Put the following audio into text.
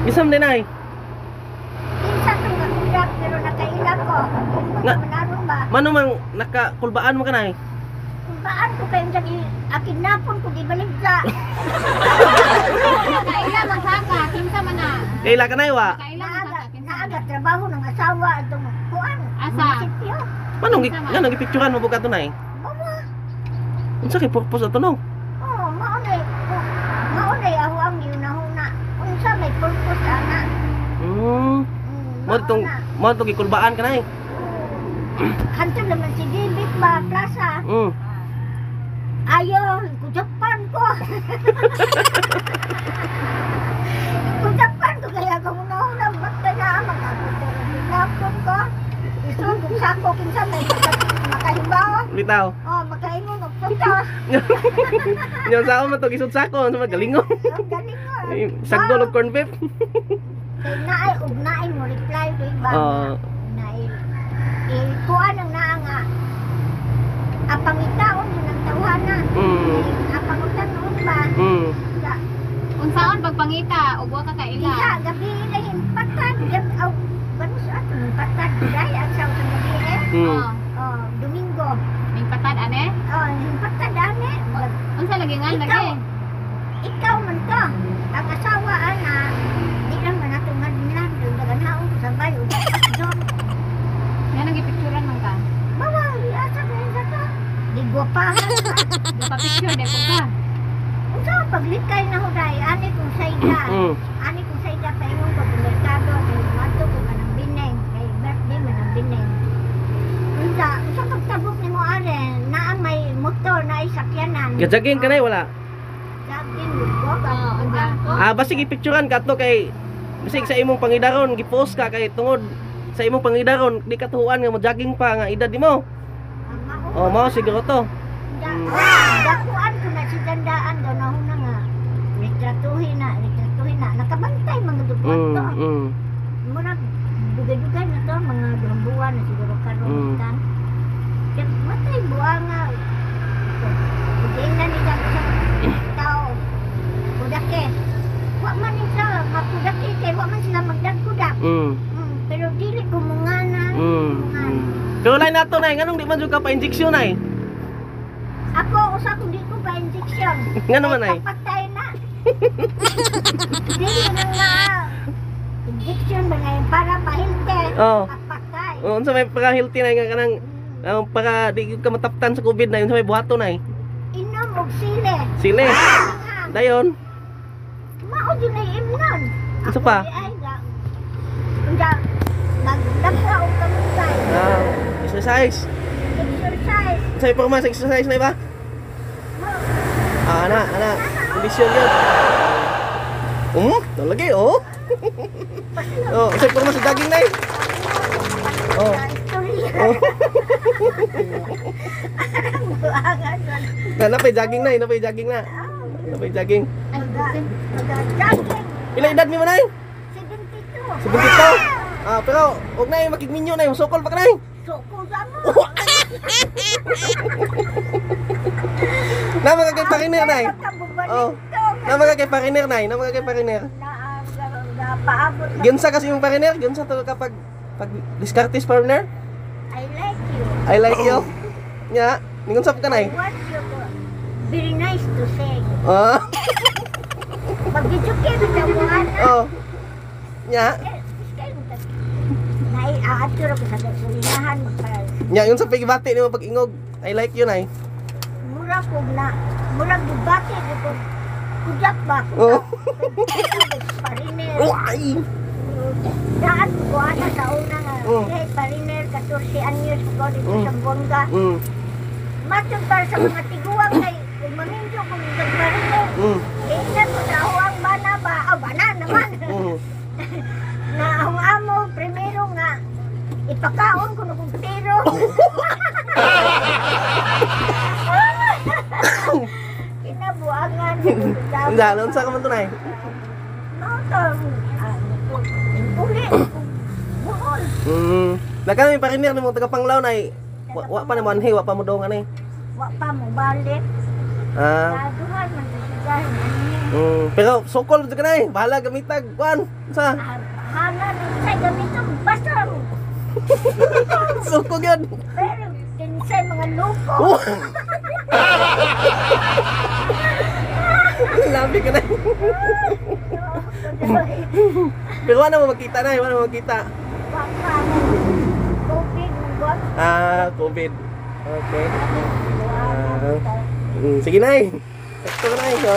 Gisam din ay. Kinsa tong nakudak pero nakaila ko. Nga- Nga ba? Mano mang nakakulbaan mo kanay? Kulbaan ko kayo dyan, akinapon ko di baligsa. Kaila man saka, kinsa man na. Kaila kanay wa. Kaila man Naaga, saka, kinsa man naaga na. trabaho ng asawa atong kuan. Asa? Munisipyo. Manong nganong gipicturan mo buka tunay? Bawa. Unsa kay purpose ato no? Oh, maunay. Maunay ako ang yunahuna. Unsa may purpose ana. Mo tong Mauna. mo tong gikulbaan kanay. Kanto naman si David ba plaza. Ayo, kujapan ko. Kujapan ko kaya kung una-una basta na mag-abot ko. Isun kung sako kinsa may makahibaw. Bitaw. Oh, makaingon og puntos. Nya sa man to gisud sako sa magalingon. Ang galing ko. Sagdol og corn beef. Kay naay og naay mo reply ko iba. Oo. Naay eh, kuan ang naa nga apangitaon yun ang tawhana. Apangutan noon ba? Sa Unsaon pagpangita ug wa ka kaila. Diha, gabi na himpatad. Gabi, aw, banus ato, himpatad. Dahil at sa gabi eh. Oh, Oh, Domingo. mingpatad ane? Oh, himpatad ane. Unsa lagi nga Ikaw. lagi? Ikaw man to. Ang asawa ana, di lang man ato nga nilang. Doon naganhaon ko sa bayo. Doon, Nga nang gipicturan man ka. bawa, asa ko yun sa to. Di gwapahan. Gipapicture de po ka. Unsa paglikay na huday, ani kong sayda. Ani kong sayda paingon ko sa merkado, kay mato ko kanang bineng, kay birthday man ang bineng. Unsa, unsa pagtabok nimo are, naa may motor na ay sakyanan. Gajaging kanay wala. Jogging ko, Oo, unsa? Ah, basig gipicturan ka to kay basig sa imong pangidaron gipost ka kay tungod sa imong pangidaron di ka tuhuan nga mo jogging pa nga edad nimo. Oh, mao siguro to. Dakuan ko na si dandaan daw na una nga retratuhin na nakabantay mga dugo to. Murag dugay-dugay na to mga 2 buwan na siguro karon kan. Kaya matay buanga. Tingnan ni sa tao. Kudake. Wa man ni sa makudake kay wa man sila magdagkudak. Pero dili ko mungana. Mungan. Pero lain nato nay, nganong di man jud ka pa injection nay? Ako usa kung di ko pa injection. Ngano man ay? Patay na. Dili na nga. Injection ba na yun para pahilte. Oh. Patay. Oh, unsa may para healthy nay nga kanang ang para di ka mataptan sa COVID na yun sa may buhaton nay. Inom og sili. Sili. Ah, Dayon. mao din ay imnon. Unsa pa? Ako di ay ga. Unsa magdagsa og kamutay. Ah, exercise. Exercise. Sa porma sa exercise na iba? Mao Ah, ana, ana. Kondisyon yun. Talaga eh, oh. Oh, sa porma sa jogging na eh. Oh. istorya. Oh. Buangan man. Na, napay jogging na eh, napay jogging na. Napay jogging. Jogging. Pila edad ni mo nay? 72. 72. Ah, pero og na makigminyo na sukol pa kanay. Soko sa mo. Na mga kay pariner nay. Oh. Na mga kay pariner nay, na mga kay pariner. Paabot na. Giunsa kasi yung pariner, giunsa to kapag pag discarte partner. I like you. I like you. Nya, ningon sa ka nay. I want you to very nice to say. Ah. Mag-joke bitaw mo ana. Oh. Nya, Nai aatur ko sa gasolinahan magpa nya yun sa pigibati nimo pag ingog. I like you nay. Mura ko na murag gibati ko kujak ba Oh. pariner. Uy! Daan ko ana sa una nga hey, pariner 14 anyos ko dito sa Buanga. Matod para sa mga tiguang kay kung maminyo kung nagpariner. Kaya ko sa ang bana ba? Oh, bana naman. Na ang amo primero nga ipakaon ko na kong pero. Kinabuangan. Unsa, unsa ka man to nay? Mao to. Uli. Buol. Nagkano yung pariner nimo taga Panglao nay. Wa, wa pa na mo anhi, wa pa mo dong ani. Wa pa mo balik. Ah. Kaduhan man sa sigahin. Pero sukol jud ka nay, bahala gamitag kuan. Sa Hala rin sa gamiton basta sukol gyud. pero kinsay mga loko. Oh. Labi ka na. Pero wala mo magkita na, wala mo magkita. Baka COVID mong buwan. Ah, COVID. Okay. Sige na. Sakto na. So,